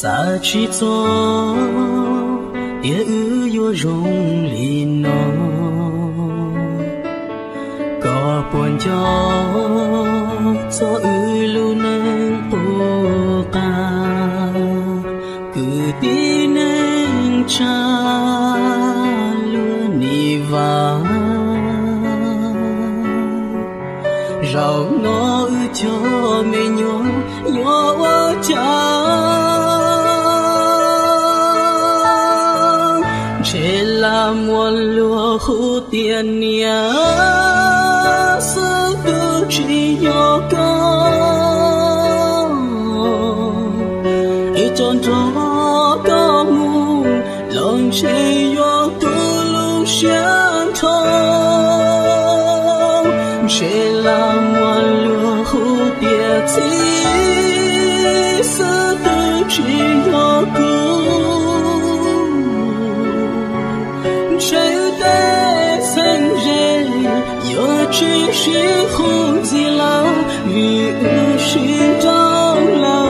Xav tsis txog tias wb yuav zoo li no, koj puas nco txog wb lub neej qub qab, kwv tij neej tsa luag nim vam. Zaum no wb cov me nyuam yuav ua cas? Ntshe lam muaj luag hu tias niam xwb twb tsis yog koj. Es cov nrog koj mus los ntshe yuav tu lub siab nrho. Ntshe lam muaj luag hu tias txiv xwb twb tsis yog kuv. Ntshe tej txheeb ze yuav tsis sib hu ntxiv lawm, vim wb sib nrauj lawm.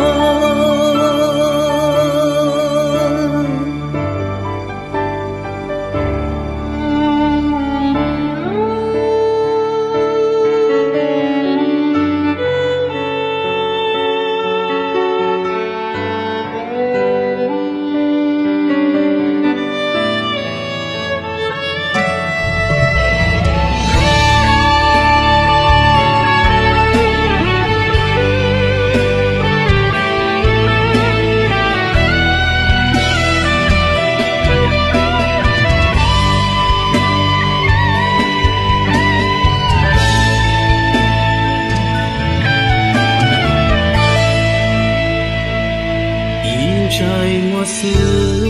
Ib ntsais muag xwb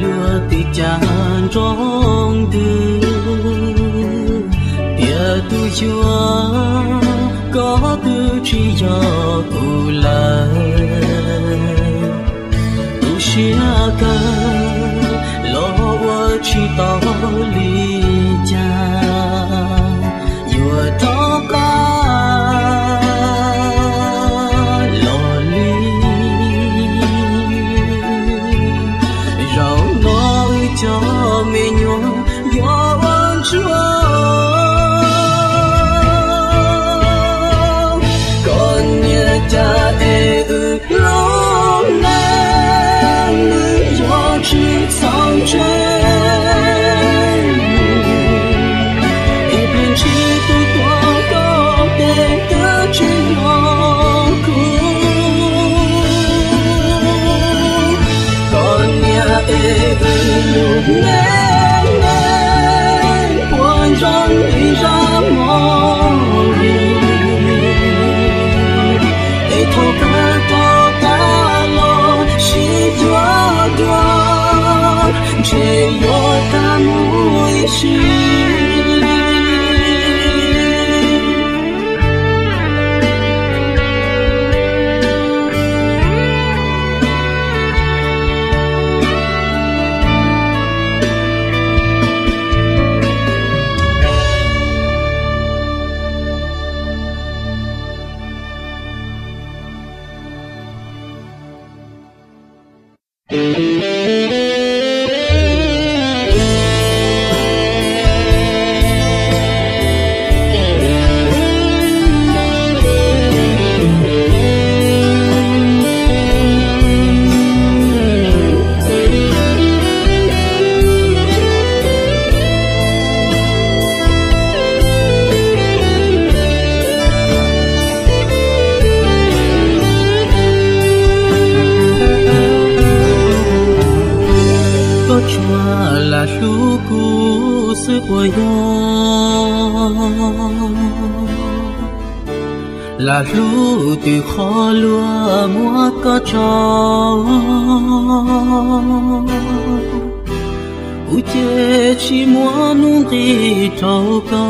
luag twb cas nrov ntws, tias tus yuav koj twb tsis yog kuv lawm. Tu siab kawg los ua tsis tau li cas, yuav rov qab los li. Zaum no wb cov me nyuam yuav ua ntsuag. Koj niam, cas es wb lub neej nws yuav tsis txaus ntse, es pheej ntsib tus tuav koj tes twb tsis yog kuv. Koj niam, es wb lub neej puas zoo li zaj movie, es thaum kawg rov qab los sib yuav dua, ntshe yuav tag mus ib sim. Koj tsuas lam hlub kuv xwb puas yog? Lam hlub twb qhov luag muab koj tso, kuv ces tsis muaj hnub nqis rau koj.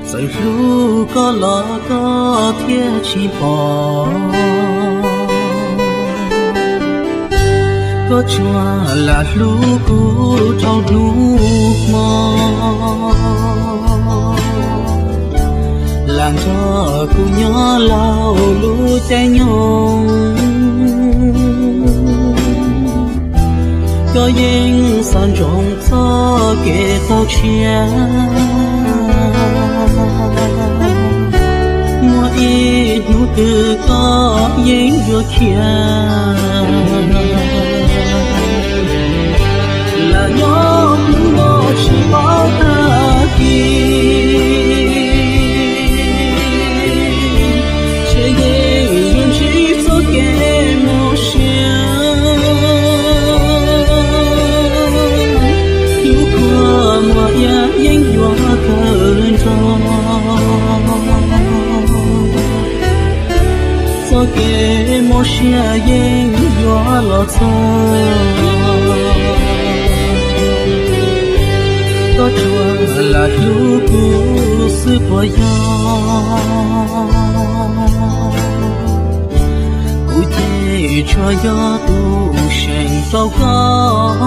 Txawm hlub koj los koj thiaj tsis pom. Koj tsuas lam hlub kuv rau hnub hmo, lam nrog kuv nyob Laug lub caij nyoog, koj yeej xav ntsoov txoj kev tau tshiab. Muaj ib hnub twg koj yeej yuav khiav. Lam nyob hnub no tsis paub tag kis, ntshe yeej yuav ntsib txoj kev mob siab. Lub kua muag iab yeej yuav kawg nrog, txoj kev mob siab yeej yuav los txog. Koj tsuas lam hlub kuv xwb puas yog? Kuv ces tsuas yog tus seem rau koj,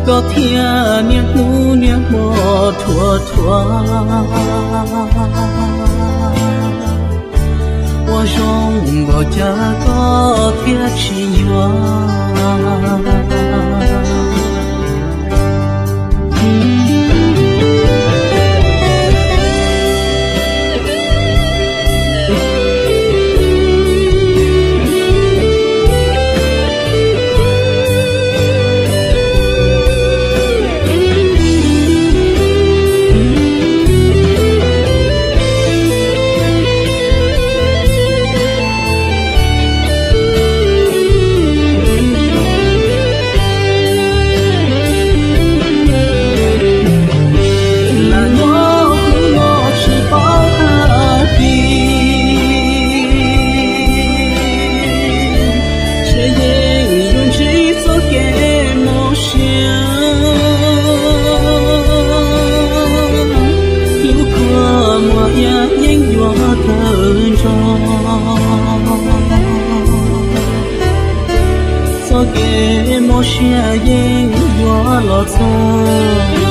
koj thiaj niaj hnub niaj hmo thuam thuam. Ua zoo npaum cas koj thiaj tsis yuav. Lam nyob hnub no tsis paub tag kis, ntshe yeej yuav ntsib txoj kev mob siab. Lub kua muag iab yeej yuav kawg nrog, txoj kev mob siab yeej yuav los txog.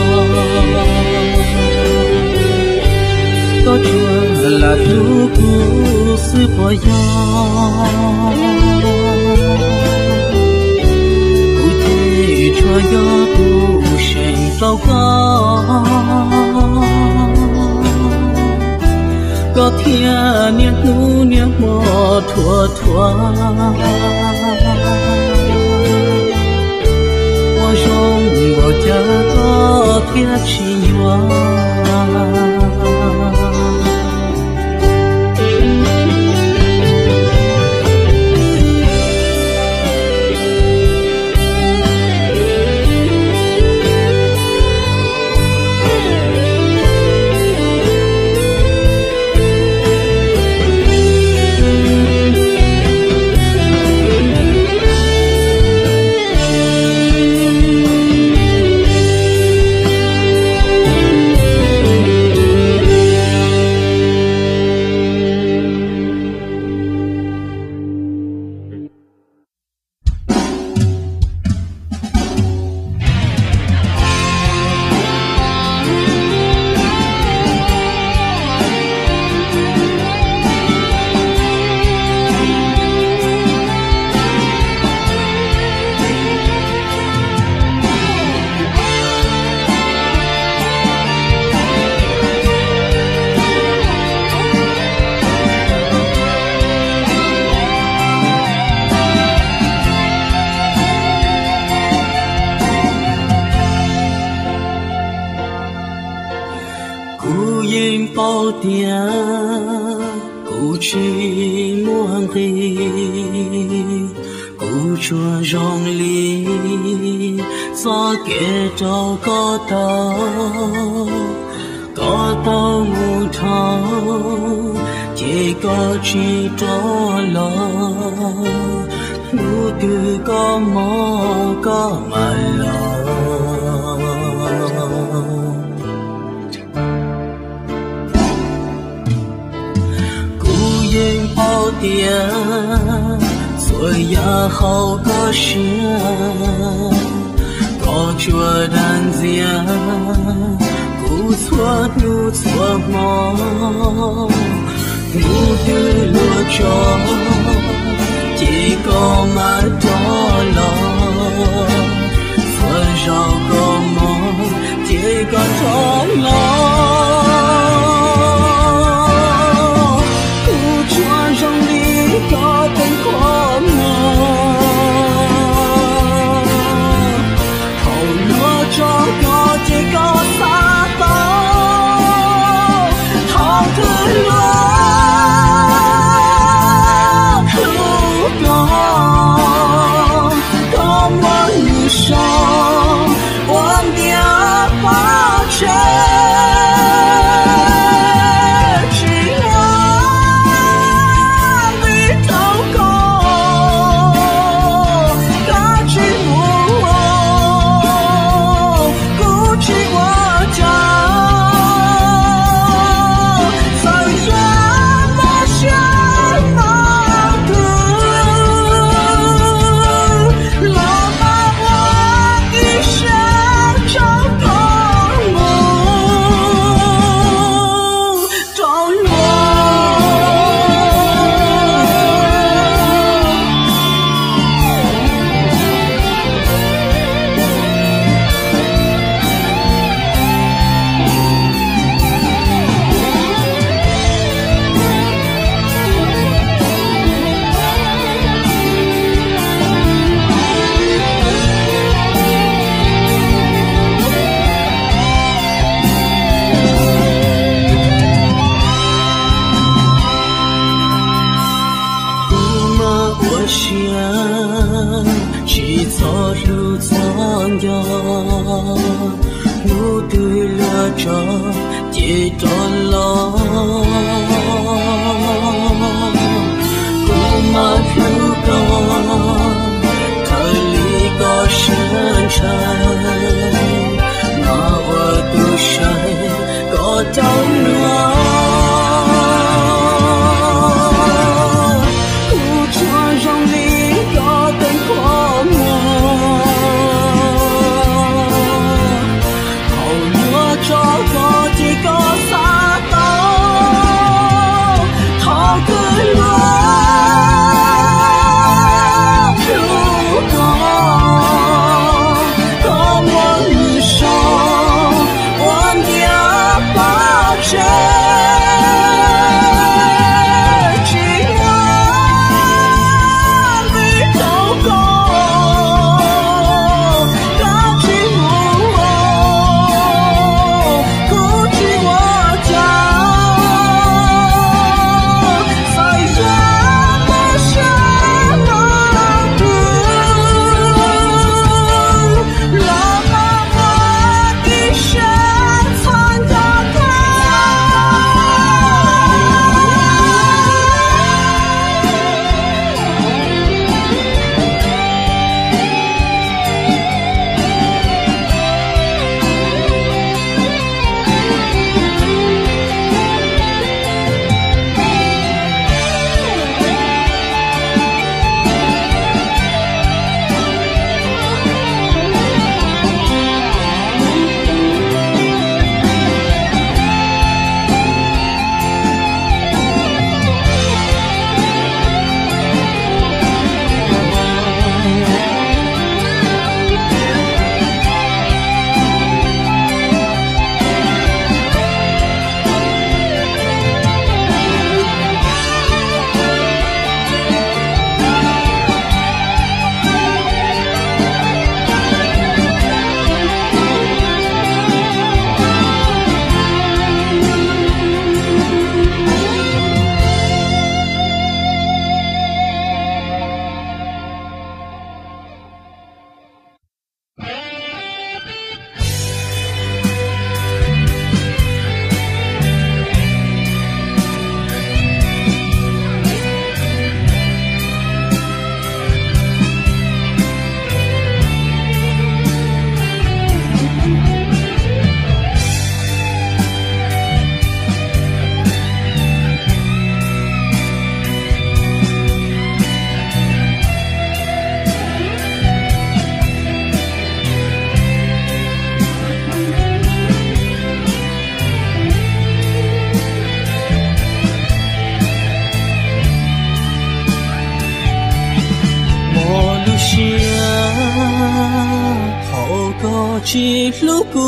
Koj tsuas lam hlub kuv xwb puas yog? Kuv ces tsuas yog tus seem rau koj, koj thiaj niaj hnub niaj hmo thuam thuam. Ua zoo npaum cas koj thiaj tsis yuav. Kuv yeej paub tias kuv tsis muaj nqis, kuv tsuas zoo li txoj kev rau koj taug. Koj tau mus dhau, ces koj tsis rov los. Hnub twg koj mob koj mam los. Kuv yeej paub tias txhua yam hauv koj siab, koj tsuas dag ntxias kuv Txhua hnub txhua hmo, hnub twg luag tso, ces koj mam rov los. Txhua zaus koj mob, ces koj rov los. Kuv tsuas zoo li koj tej qhov muag. Thaum luag tso koj ces koj xav tau. Thaum twg luag hlub koj, koj muab nws sau ua ntiaj paj tseg. Tsis yog vim rau koj, koj tsis mus, kuv tsis ua cas. Txawm yog mob siab mob ntuj, los mas ua ib siab tso koj mus rau luag. Kuv mas ua siab tsis txhob hlub txhob nco, hnub twg luag tso ces rov los. Kuv mas hlub koj raws li koj siab ntshaw, mas ua tus saib koj rau luag. Kuv tsuas zoo li koj tej qhov muag. Thaum luag tso koj ces koj xav tau. Thaum twg luag Thaum koj tsis hlub kuv,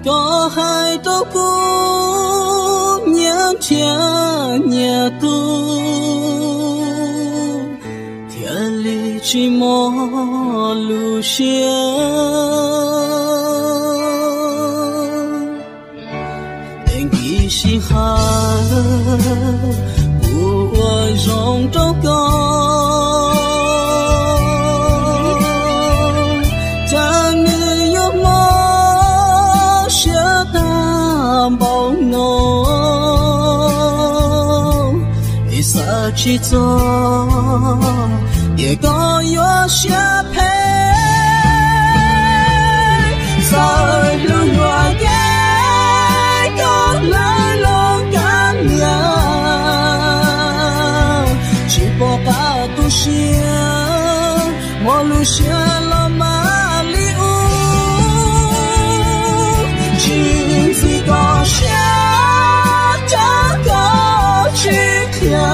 koj hais rau kuv nyias nrhiav nyias tug, thiaj li tsis mob lub siab. Es nkim sij hawm kuv ua zoo rau koj, cas nws yuav mob siab tag npaum no. Es xav tsis txog tias koj yuav siab phem, txawm hlub nyuam kev koj hlawv los kab nias, tsis pom qab tu siab, muaj lub siab los mas li ub, tsis ntxim koj siab, cas koj tsis qhia,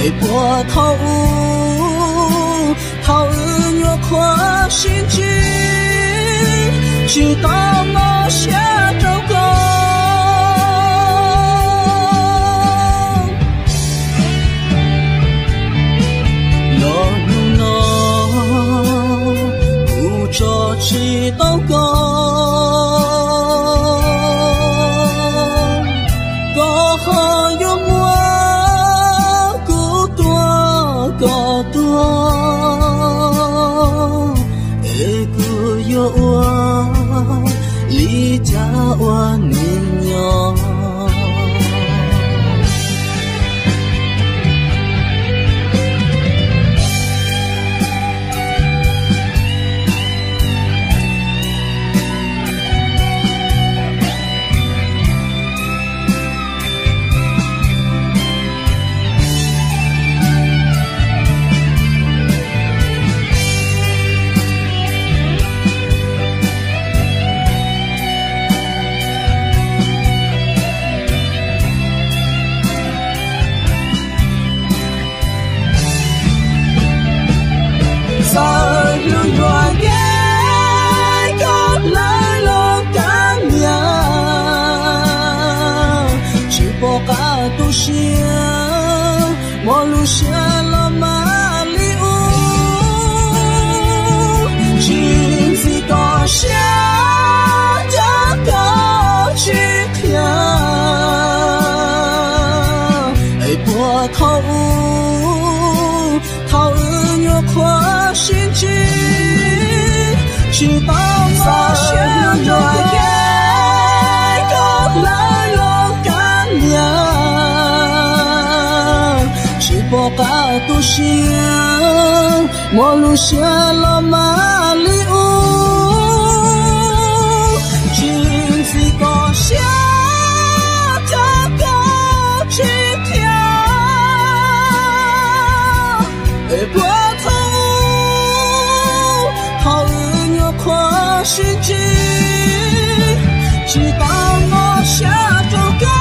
es puas thaum ub, thaum wb nyuam qhuav sib ntsib, tsis tau mob siab rau koj. Los hnub no kuv tso tsis tau koj, koj ho yuav muab kuv tua kom tuag, es kuv yuav ua li cas ua neej nyob. Txawm hlub nyuam kev koj hlawv los kab nias, tsis pom qab tu siab, muaj lub siab los mas li ub, tsis ntxim koj siab, cas koj tsis qhia, es puas thaum ub, thaum wb nyuam qhuav sib ntsib, tsis tau mob siab rau kev koj hlawv los kab nias, tsis pom qab tu siab, muaj lub siab los mas li ub, tsis ntxim koj siab, cas koj tsis qhia, es puas thaum ub, thaum wb nyuam qhuav sib ntsib, tsis tau mob siab rau koj.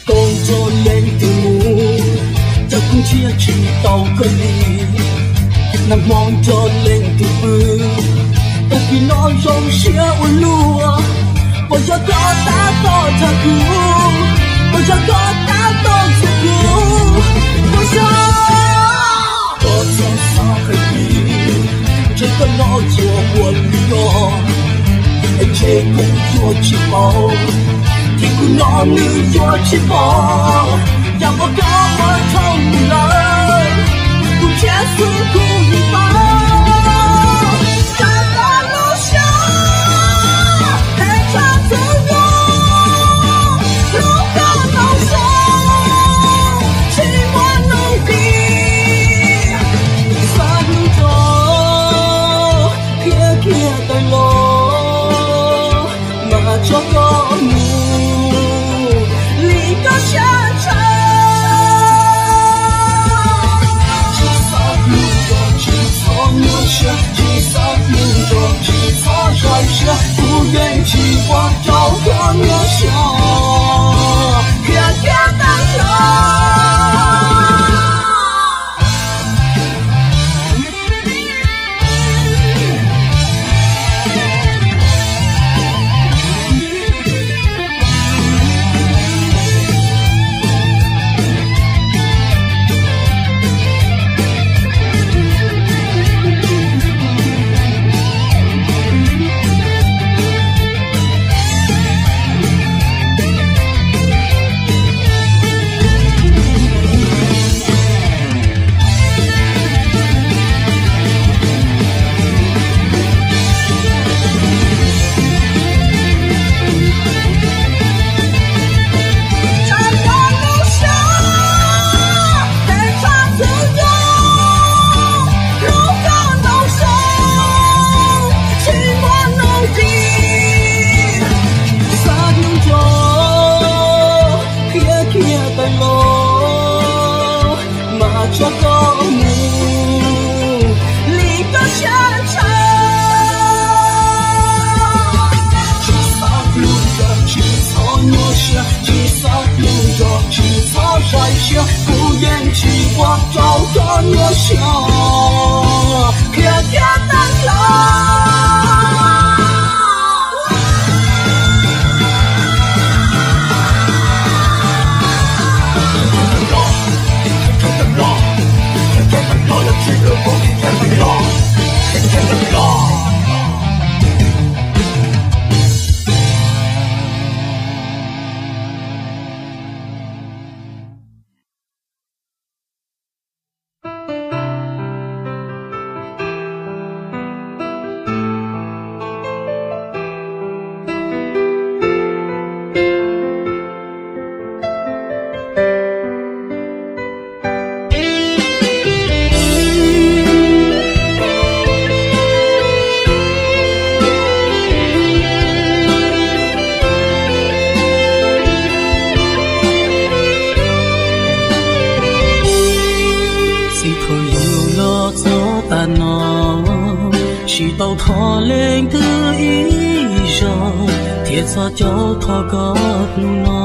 Koj txoj leej twg mus, cas kuv nrhiav tsis tau koj li. Nag hmo nco leej twg pw, tag kis no zoo siab ua luaj. Puas yog koj tab tom tham kuv? Puas yog koj tab tom ntxias kuv? Puas yog koj txhob xav hais tias ntshe koj no yuav ua li ko, ntshe kuv yuav tsis paub, thiab kuv no nws yuav tsis pom. Yam uas koj ua dhau mus lawm, kuv nrhiav xwb kuv yeej paub. Rau koj lub siab, hais txog tus nyuj, hlub koj tau zoo, tsis muaj nuj nqis. Xav hnub no qhia kiag tawm los, mas tso koj mus li koj siab ntshaw. Tsis txhob hlub nrog, tsis txhob nyuaj siab, tsis txhob hlub nrog, tsis txhob zais siab, kuv yeej tsis ua rau koj nyuaj siab. Qhia kiag tawm los. Xav hnub no qhia kiag tawm los, mas tso koj mus li koj siab ntshaw. Tsis txhob hlub nrog, tsis txhob nyuaj siab, tsis txhob hlub nrog, tsis txhob zais siab, kuv yeej tsis ua rau koj nyuaj siab. Qhia kiag tawm los. Txij thaum yus los txog tas no, tsis tau thov leej twg ib zaug, thiab txog caum thov koj hnub no,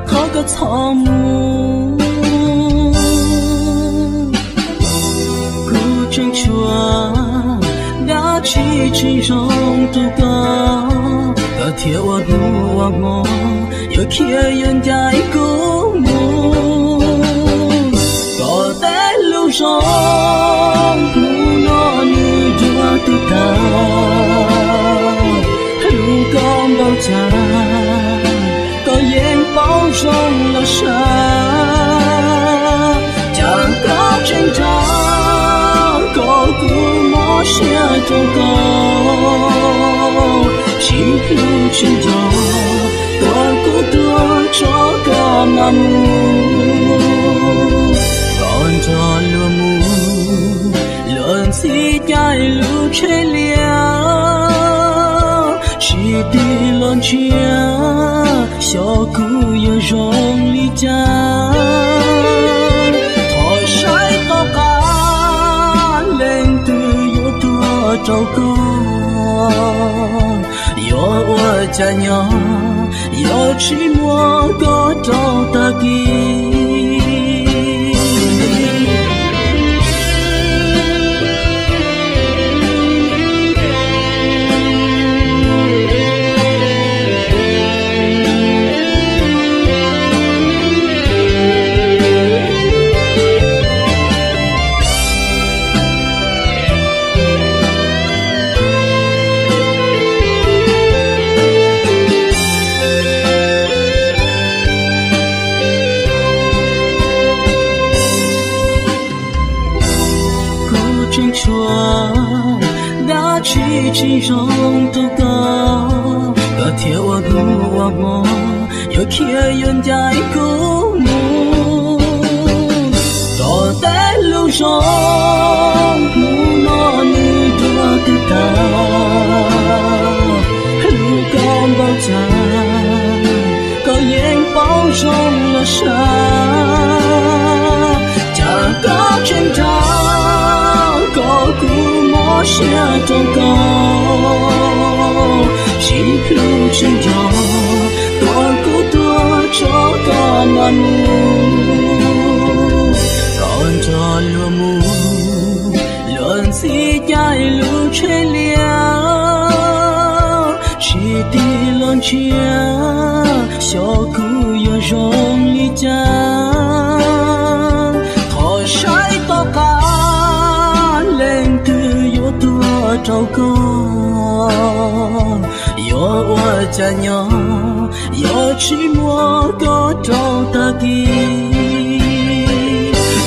thov koj txhob mus. Kuv tseem tshuav dab tsi tseem zoo rau koj, koj thiaj ua hnub ua hmo yuav khiav yuav ncaim kuv mus. Koj tej lus zoo hnub no nws yuav tu tag, hlub koj npaum cas koj yeej paub zoo los sav. Cas koj tseem nrog koj, kuv mob siab rau koj, tsis hlub tsis nco, tuag kuv tuag tso koj mam mus. Koj nrog luag mus, luag ntxhi caij lub tsheb liaj, tsis tig los ntsia xyov kuv yuav zoo li cas. Thov saib tom qab leej twg yuav tuag rau koj, yuav ua cas nyob, yuav tsis muab koj rau tag kis. Tsis tsis zoo rau koj, koj thiaj ua hnub ua hmo yuav khiav yuav ncaim kuv mus. Tom tej lub zos hnub no nws dua twg tag, hlub koj npaum cas koj yeej paub zoo los sav. Cas koj tseem nrog koj, kuv mob siab rau koj, tsis hlub tsis nco, tuaj kuv tuaj tso koj mam mus. Koj nrog luag mus, luag ntxhi caij lub tsheb liaj, tsis tig los ntsia xyov kuv yuav zoo li cas. Thov saib tom qab leej twg yuav tuag rau koj, yuav ua cas nyob yog tsis muaj koj rau tag kis.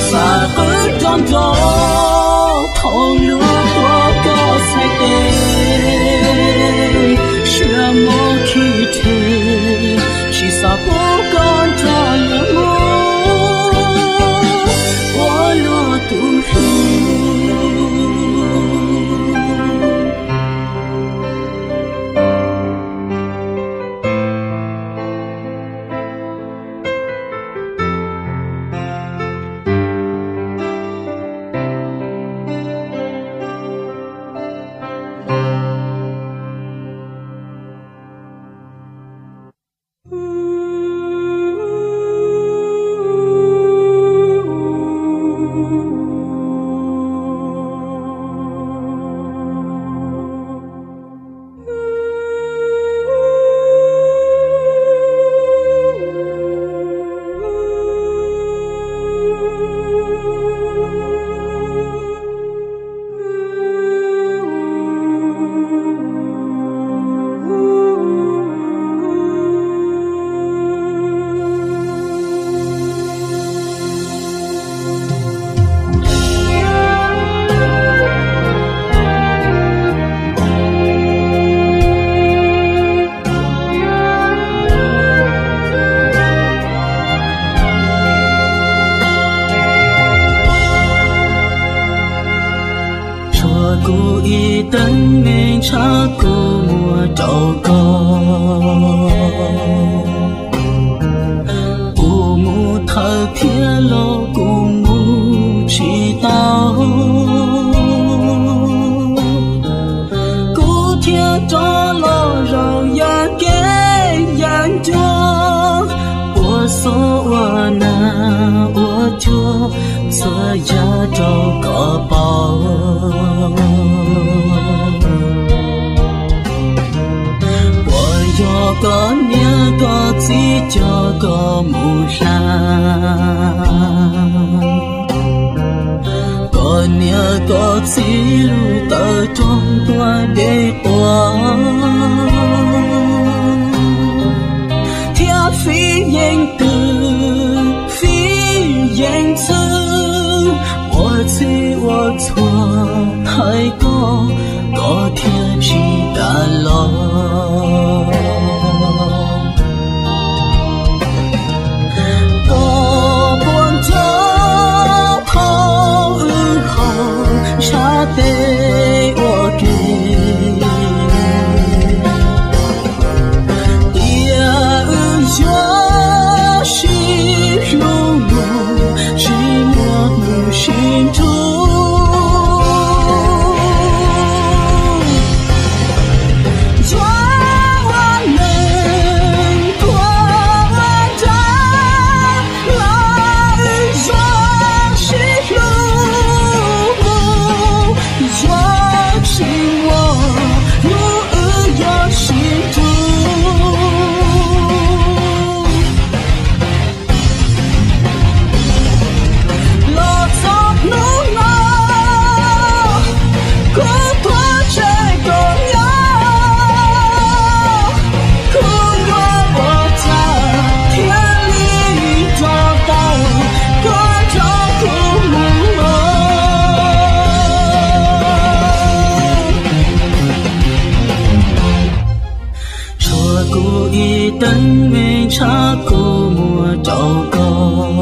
Xav qw rov nrov thaum luag tua koj txhais tes, siab mob khib rhe, tsis xav pub koj nrog luag mus ua luag tus hlub. Tso kuv ib teev me ntshab kuv muab rau koj. Kuv mus thawj thiab los kuv mus tsis tau. Kuv thiaj rov los zaum yam kev yam ncua, ua xob ua nag ua cuag txhua yam rau koj paub. Puas yog koj niam koj txiv coj koj mus hla? Koj niam koj txiv lub tawv rog tuaj de quas, thiab fij yeej twm fij yeej txwv, ua txhij ua txhua hais koj, koj thiaj tsis kam los. Koj puas nco thaum wb ho ntshav teb ua ke, tias wb yuav sib hlub mus tsis muaj hnub sib nrug. me ntshav kuv muab rau koj.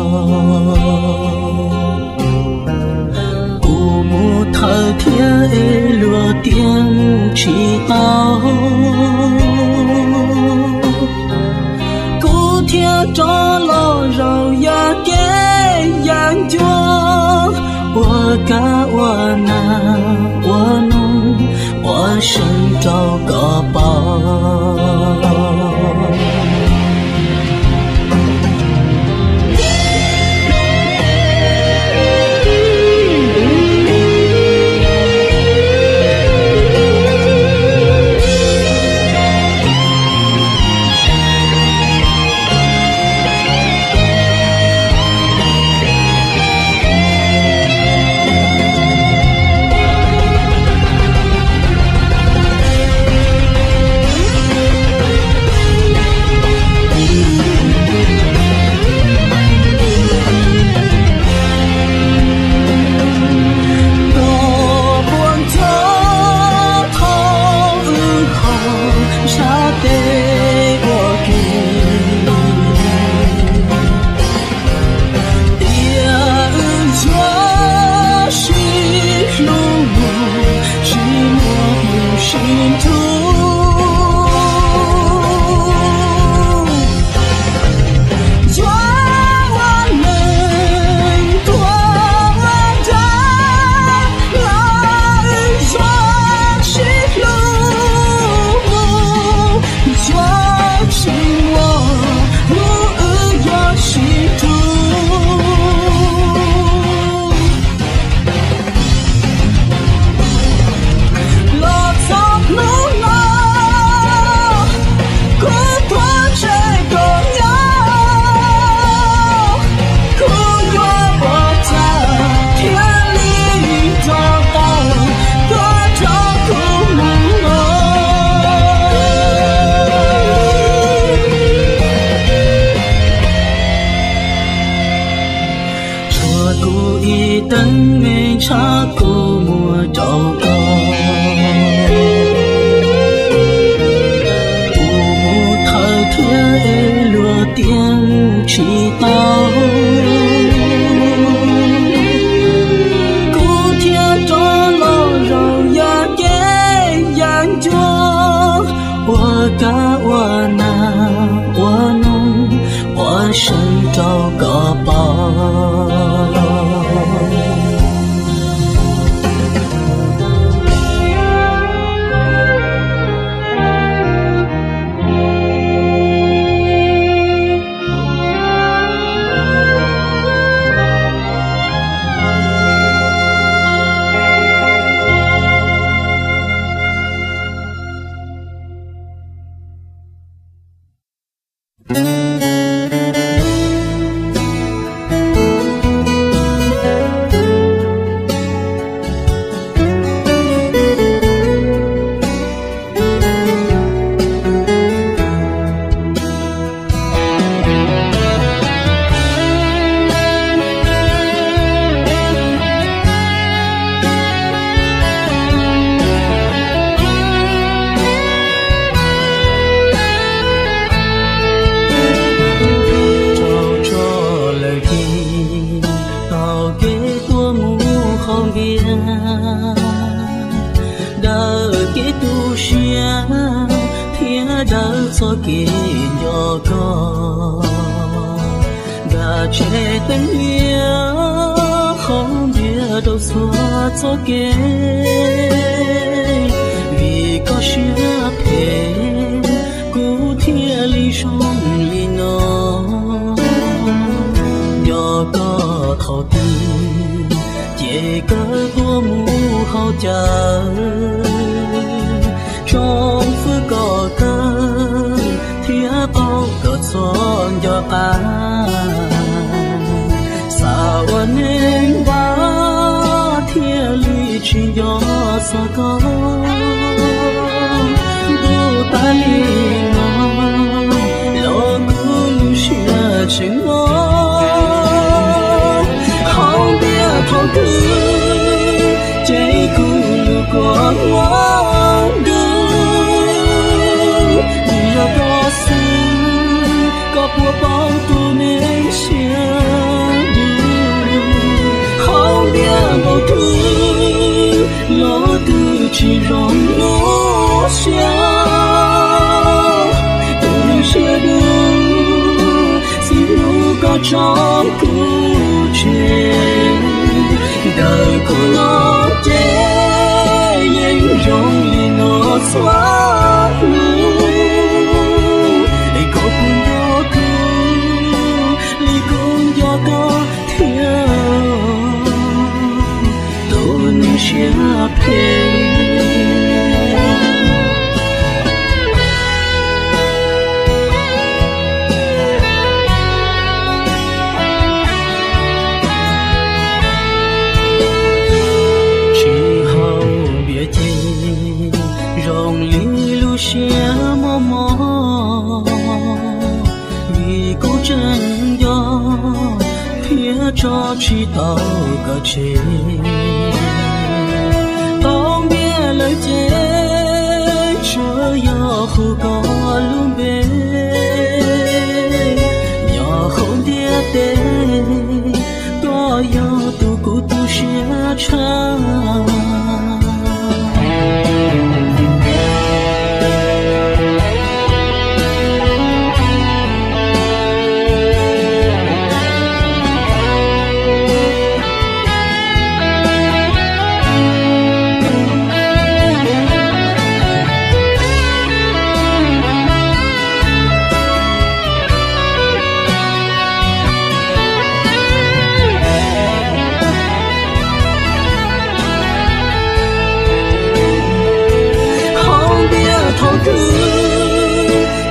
Kuv mus thawj thiab es luag tias mus tsis tau. Kuv thiaj rov los zaum yav kev yav ncua, ua kab ua nas ua noog, ua seev rau koj pom. Koj puas nco thaum wb ho ntshav teb ua ke, tias wb yuav sib hlub mus tsis muaj hnub sib nrug. Yuav ua neej tuag ua dab los wb yuav sib hlub mus, yuav tsis muaj hnub wb yuav sib nrug. Los txog hnub no, kuv tuag tseg koj nyob, kuv yuav ua cas thiaj li rov qab tuaj nrog kuv mus los. Tshuav kuv ib teev me ntshav kuv muab rau koj. Kuv mus thawj thiab luag tias mus tsis tau. Kuv thiaj rov los zaum yav kev yav ncua, ua kab ua nas ua noog, ua seev rau koj pom. Rau tso lawm ces taug kev tuaj mus haus npias, daws kev tu siab thiab daws txoj kev nco koj. Nqa tsheb teeb hliab haus npias rau txhua txoj kev, vim koj siab phem kuv thiaj li zoo li no. Nco koj thaum twg ces kawg tuaj mus haus cawv, tsoom fwv koj kawg thiab qaug koj txhua nco qab. Xav ua neeg npab thiaj li tsis nco txog koj. Ntuj tas li no los kuv lub siab tseem mos. Haus npias thaum twg ces kuv lub kua muag dub, vim yog koj xwb Puas paub tus neeg siab dub, haus ntiag npaum twg los twb tsis zoo lub siab. Tus neeg siab dub, xib hlub koj tso kuv tseg, ntawm kuv no ces yeej zoo li no txhua hnub. Es koj puas nco kuv li kuv nco koj thiab, tus neeg siab phem? Tsis haus npias ces zoo li lub siab mos mos, vim kuv tseem nco thiab tso tsis tau koj tseg. Tau npias lawm ces tsuas yog hu koj lub npe, nyob hauv ntiaj teb, koj yog tus kuv tu siab tshaj. Haus npias thaum twg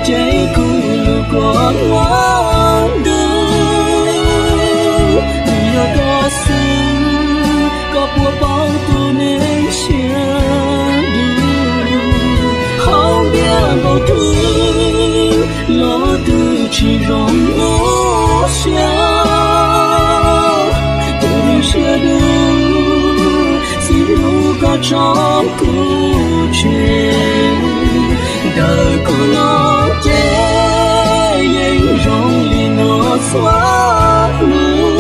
ces kuv lub kua muag ntuj, vim yog koj xwb, koj puas paub tus neeg siab dub. Haus npias npaum twg los twb tsis zoo lub siab. Tus neeg siab dub, xib hlub koj tso kuv tseg, ntawm kuv no ces yeej zoo li no txhua hnub.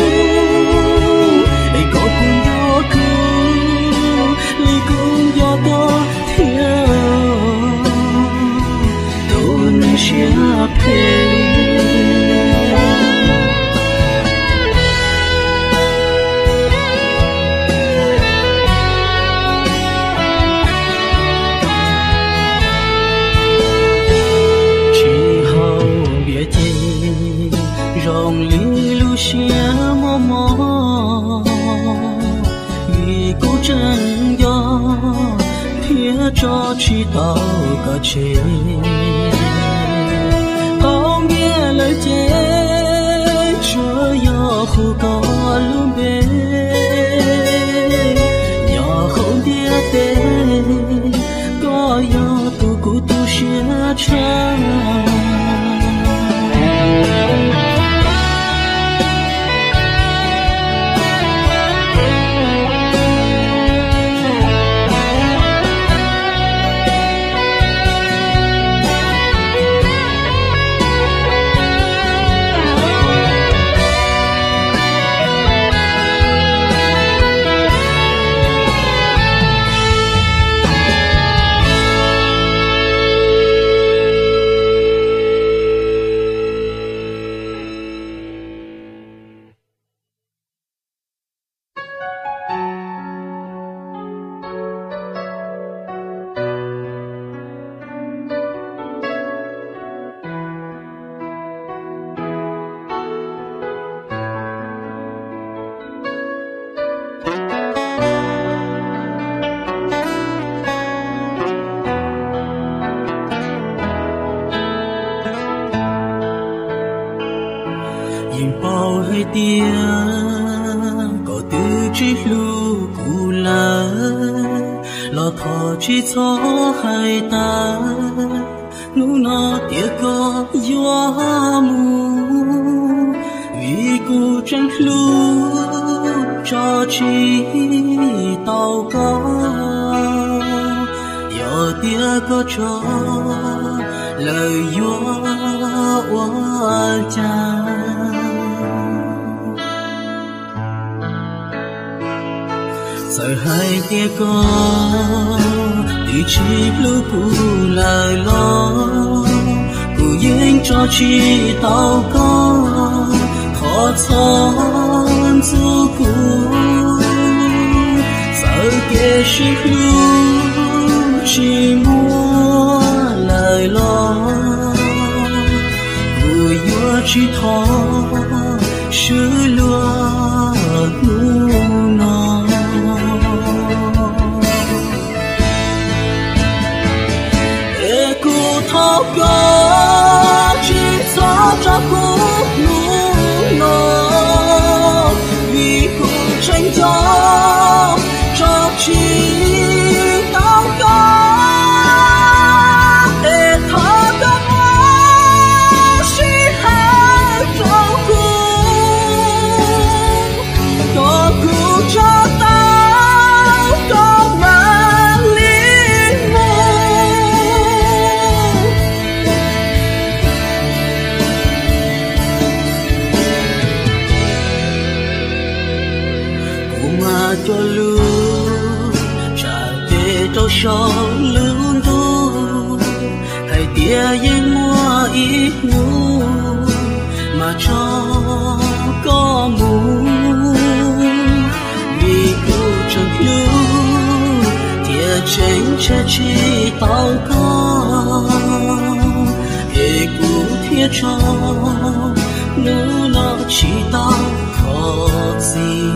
Es koj puas nco kuv li kuv nco koj thiab, tus neeg siab phem? Tsis haus npias ces zoo li lub siab mos mos, vim kuv tseem nco thiab tso tsis tau koj tseg. Tau npias lawm ces tsuas yog hu koj lub npe, nyob hauv ntiaj teb, koj yog tus kuv tu siab tshaj. Yeej paub hais tias koj twb tsis hlub kuv lawm, los thov tsis txhob hais tas hnub no tias koj yuav mus, vim kuv tseem hlub tso tsis tau koj. Yog tias koj tso Lawv yuav ua cas? Txawm hais tias koj twb tsis hlub kuv lawm los, kuv yeej tso tsis tau koj qhov txhob ntxub kuv. Txawm tias sib hlub tsis muaj lawm los, kuv yuav tsis thov swb luag hnub no. Es kuv thov koj tsis txhob tso kuv hnub no, vim kuv tseem nco tso tsis tau koj. Es thov koj muab sij hawm rau kuv, kom kuv tso tau koj mam li mus. Kuv mas cog lus tsam tes rau saum lub ntuj, hais tias yeej muaj ib hnub mas tso koj mus, vim kuv tseem hlub thiab tseem ntshaw tsis tau koj, es kuv thiaj tso hnub no tsis tau thov txim.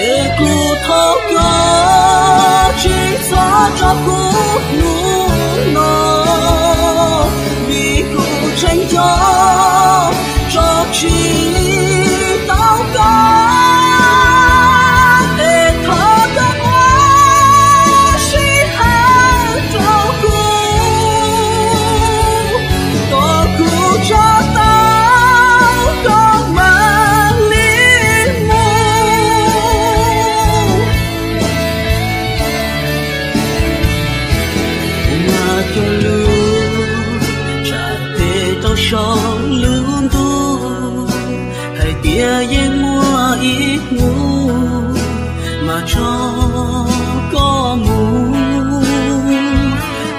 Es kuv thov koj tsis txhob tso kuv hnub no, vim kuv tseem nco tso tsis tau koj. Es thov koj muab sij hawm rau kuv, kom kuv tso tau koj mam li mus. Kuv mas cog lus tsam tes rau saum lub ntuj, hais tias yeej muaj ib hnub mas tso koj mus,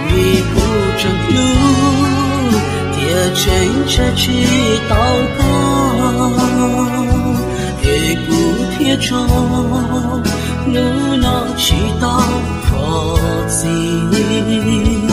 vim kuv tseem hlub thiab tseem ntshaw tsis tau koj, es kuv thiaj tso hnub no tsis tau thov txim.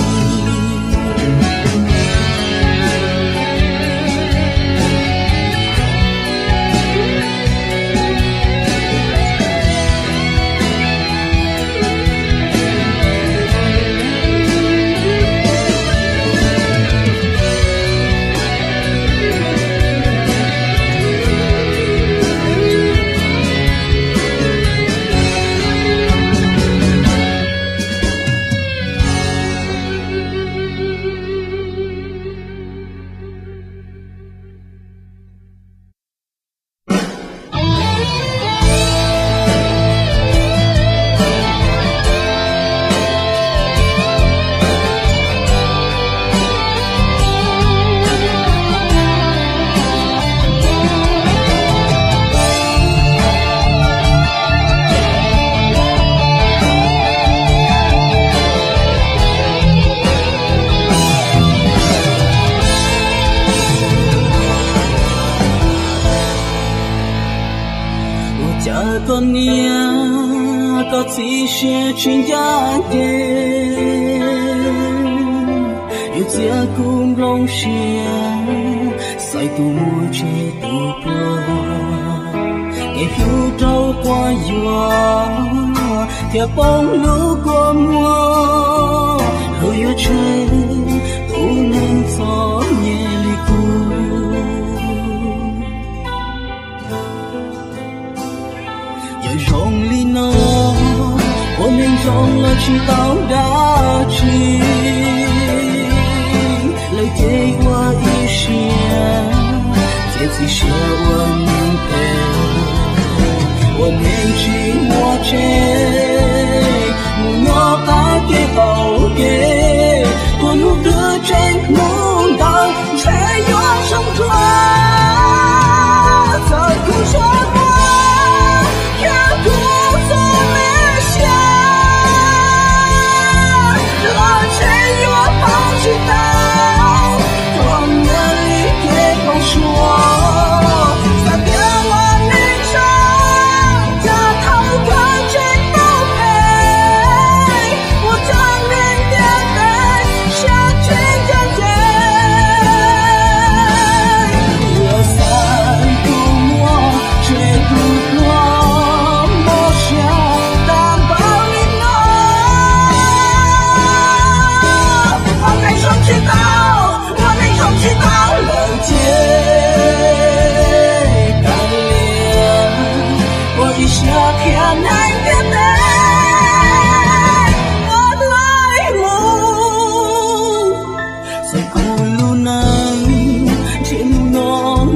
Ua cas koj niam koj txiv siab tsis ncaj ncees, Txiav kuv nplooj siab, xaiv tus muaj tseg tus pluag, es hlub rau quas yuam, thiaj poob lub kua muag, luag yuav tseg tus neeg txom nyem li kuv. Yawm zoo li no, ua neeg zoo los tsis tau dab tsi, lawv ces ua ib siab, ces txiav siab ua neeg phem, ua neeg tsis muaj tseg, mus nyob qab kev qaum kev, tuag hnub twg tseem hnub ntawd ntshe yuav zoo dua. Txawm kuv zoo dua, yog kuv txoj me siab, los ntshe yuav poob tsis tau, tuag nyias li kev poob suab, xav tias ua neeg zoo, cas thaum kawg tseem tau phem, ua txoj neeg ntiaj teb siab tsis ncaj ncees. Yuav xaiv tus muaj tseg tus pluag, mob siab tag npaum li no. Ua neeg zoo tsis tau, ua neeg zoo tsis tau lawm ces kav liam, ua ib siab qhia neeg ntiaj teb, ua laib mus. Txawm kuv lub neej ntshe hnub no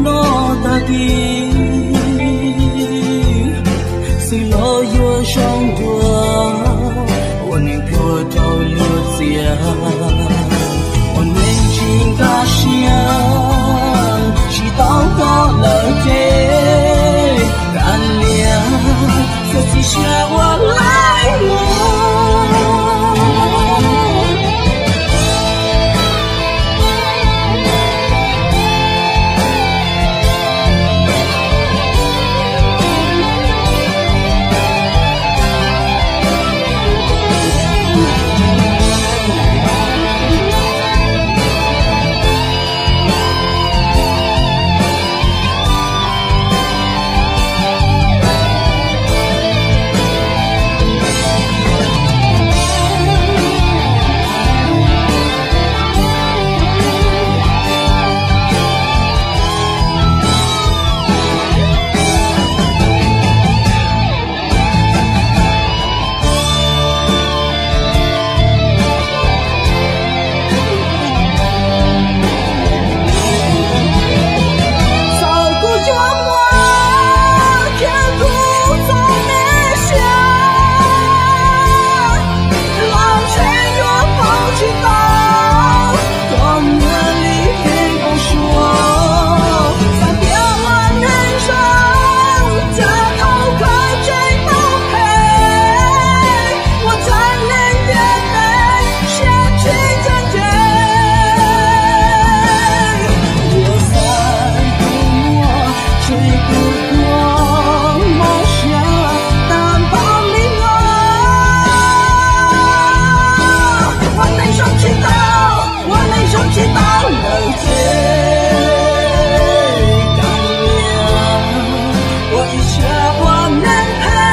no tag kis, xwb los yuav zoo dua, ua neeg pluag rau luag txiav, ua neeg tsis nkag siab, tsis tau koj lawm ces kav liam, txhob txi siab ua laib mus. Txawm kuv yuav muaj kiag kuv txoj me siab, los ntshe yuav poob tsis tau, tuag nyias li kev npau suav, xav tias ua neeg zoo, cas thaum kawg tseem tau phem, ua txoj neeg ntiaj teb siab tsis ncaj ncees. Yuav xaiv tus muaj tseg tus pluag, mob siab tag npaum li no. Ua neeg zoo tsis tau, ua neeg zoo tsis tau lawm ces kav liam, ua ib siab ua neeg phem.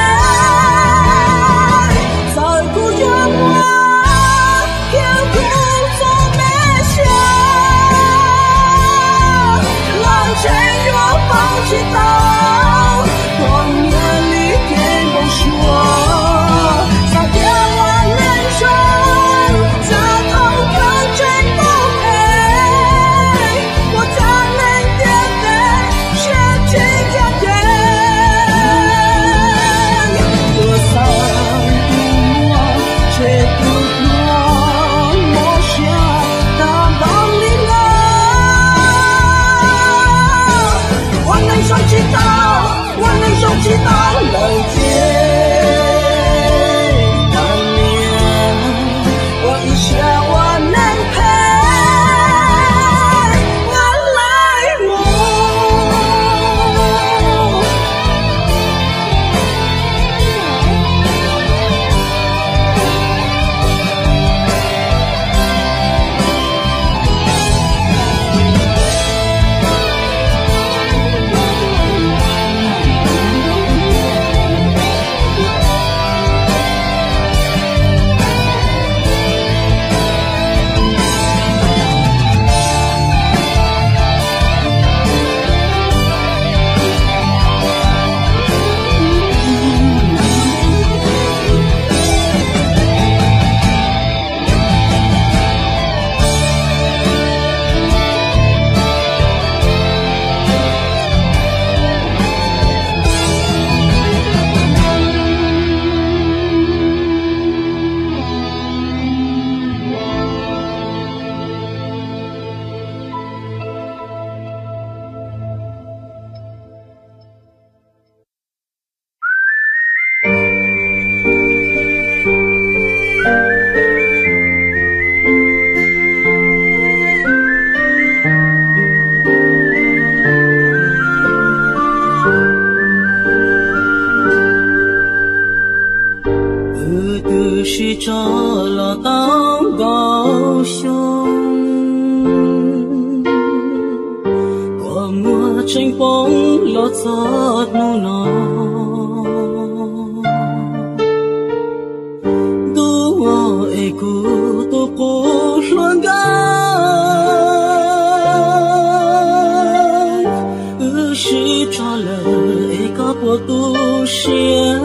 Txawm kuv yuav muaj kiag kuv txoj me siab, los ntshe yuav poob tsis tau, tuag nyias li kev npau suav, xav tias ua neeg zoo, cas thaum kawg tseem tau phem, ua txoj neeg ntiaj teb siab tsis ncaj ncees. Yuav xaiv tus muaj tseg tus pluag, mob siab tag npaum li no. Ua neeg zoo tsis tau, ua neeg zoo tsis tau lawm ces kav liam, ua ib siab ua neeg phem, ua laib mus. tseem poob los txog hnub no. Ntuj es kuv tus qub hluas nkauj, wb sib tso lawm es koj puas tu siab?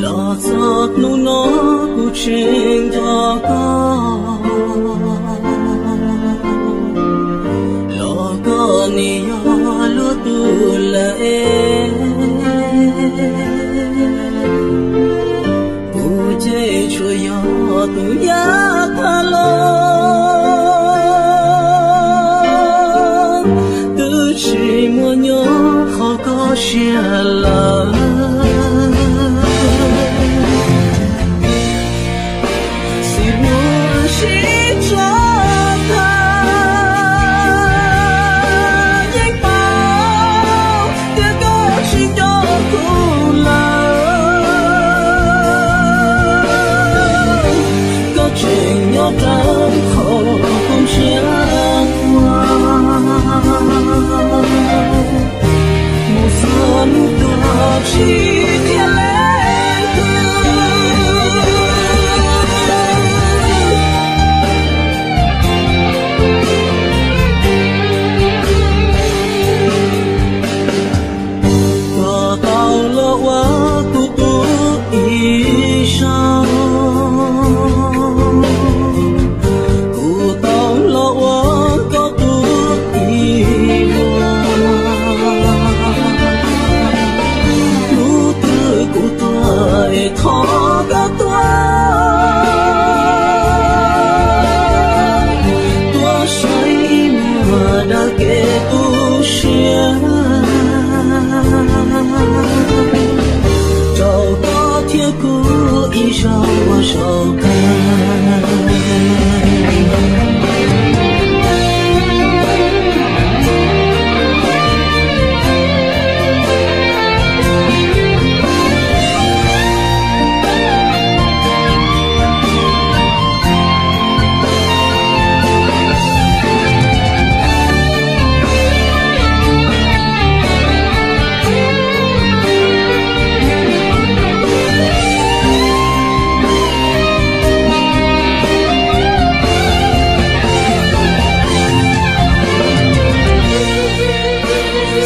Los txog hnub no kuv tseem nco koj, los koj nim yog luag tus lawm es, kuv ces tsuas yog tus nyab tham los, twb tsis muaj nyob qhov koj siab lawm. Xib hwb sib tso tham, yeej paub tias koj tsis nco kuv lawm. Koj tseem nyob rau qhov kuv ntshiab muag, mus txog hnub tuag tsis qhia leej twg. Koj tau los ua kuv tus ib zaug, kuv tau los ua koj tus ib vuag. Hnub twg kuv tuag es thov koj tuaj, tuaj saib ib muag daws kev tu siab, rau koj thiab kuv ib zaug ua zaum kawg.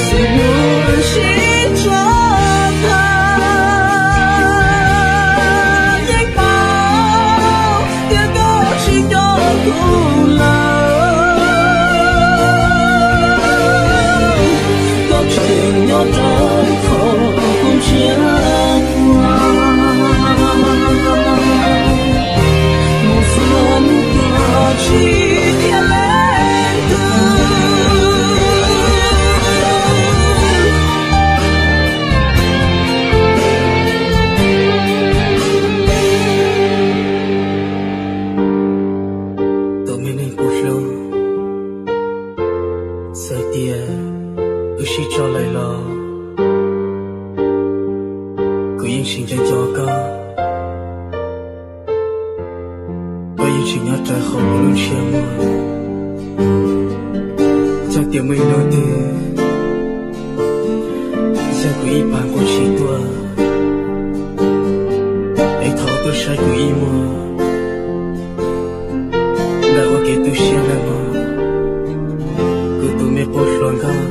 Xib hwb sib tso tham, yeej paub tias koj tsis nco kuv lawm. Koj tseem nyob rau qhov kuv ntshiab muag, mus txog hnub tuag tsis qhia leej twg. Tus me neeg kuv hlub, txawm tias wb sib tso lawm los kuv yeej tsis nco nco koj. Koj yeej tseem nyob rau hauv kuv lub ntshiab muag. Yog tias muaj ib hnub twg yog kuv ib pab nquag tsis tuaj, es thov tuaj saib kuv ib muag, ntawm ua kev tu siab ntawd mog, kuv tus me qub hluas nkauj.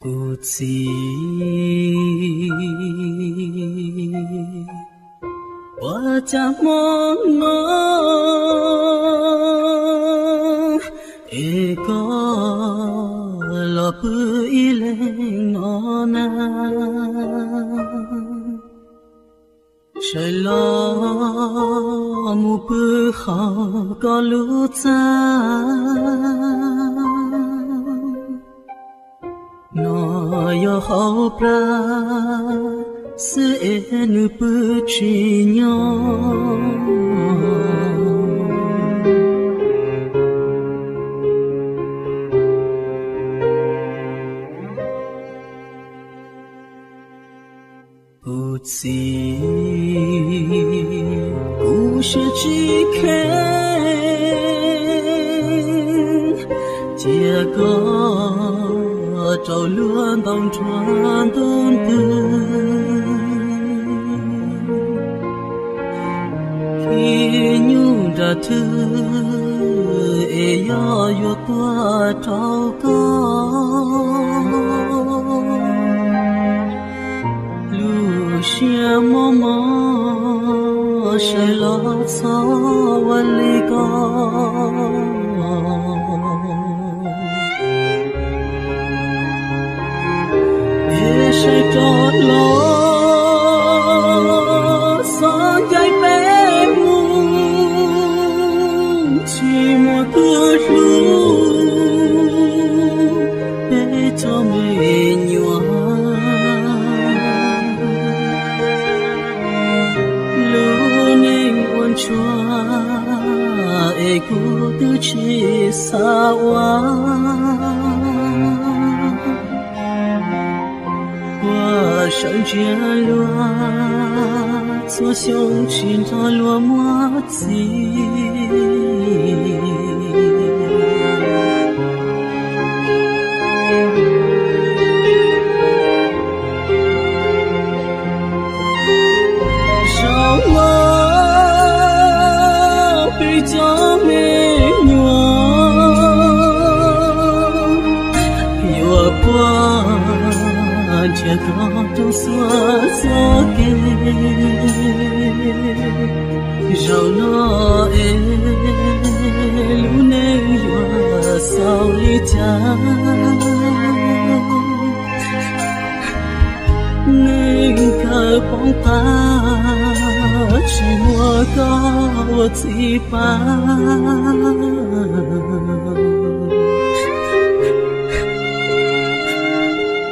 Kuv txiv, Cas hmo no es koj los pw ib leeg no na, sawv los mus pw hauv koj lub txaj. No yog hauv plag xwb es nws pw tsis nyob. Kuv txiv, kuv siab tsis kheev cia koj rau luag ntaus nruab ntug ntws. Khib nyuj nram thwj es yog yuav tuaj rau koj. Lub siab mob mob sawv los txhob ua li ko. Es sawv rov los xov ncaim peb mus, tsis muaj tus hlub peb cov me nyuam. Lub neej ua ntsuag es kuv twb tsis xav ua. Kuv sawv ntsia luag txhua xyoo tsis nrog luag muaj txiv. Zaum no peb cov me nyuam yuav puag nrhiav koj rau txhua txoj kev. Zaum no es lub neej yuav xaus li cas? Neeg kawg poob qab tsis muaj koj ua txiv pab.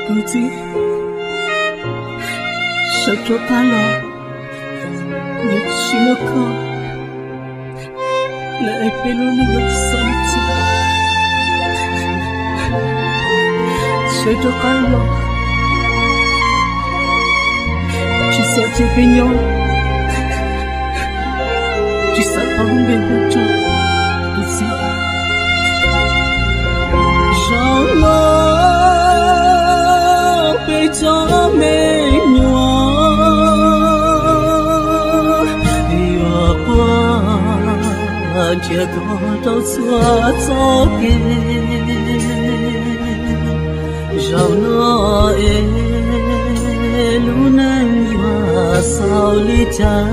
Kuv txiv, sawv rov qab los, yog tsis muaj koj lawm es peb lub neej yuav xaus li cas? Sawv rov qab los, tsis xav cia peb nyob, tsis xav tau lub npe hu rau kuv txiv. Zaum no peb cov me nyuam yuav puag nrhiav koj rau txhua txoj kev. Zaum no es lub neej yuav xaus li cas?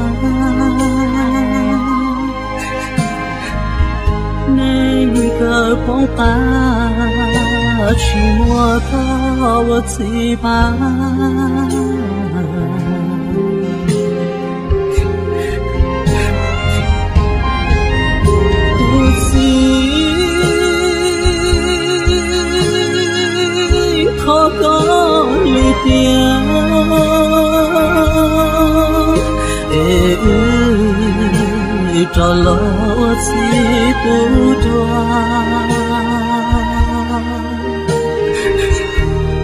Neeg kawg poob qab tsis muaj koj ua txiv pab. Kuv txiv, thov koj lwm tiam es wb rov los ua txiv tub dua.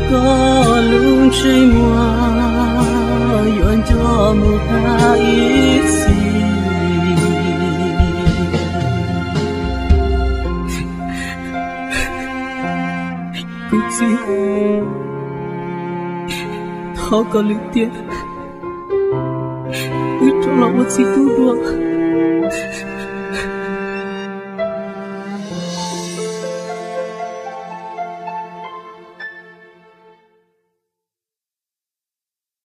Koj lub ntsej muag yuav nco mus tag ib txhis. Kuv txiv, thov koj lwm tiam wb rov los ua txiv tub dua.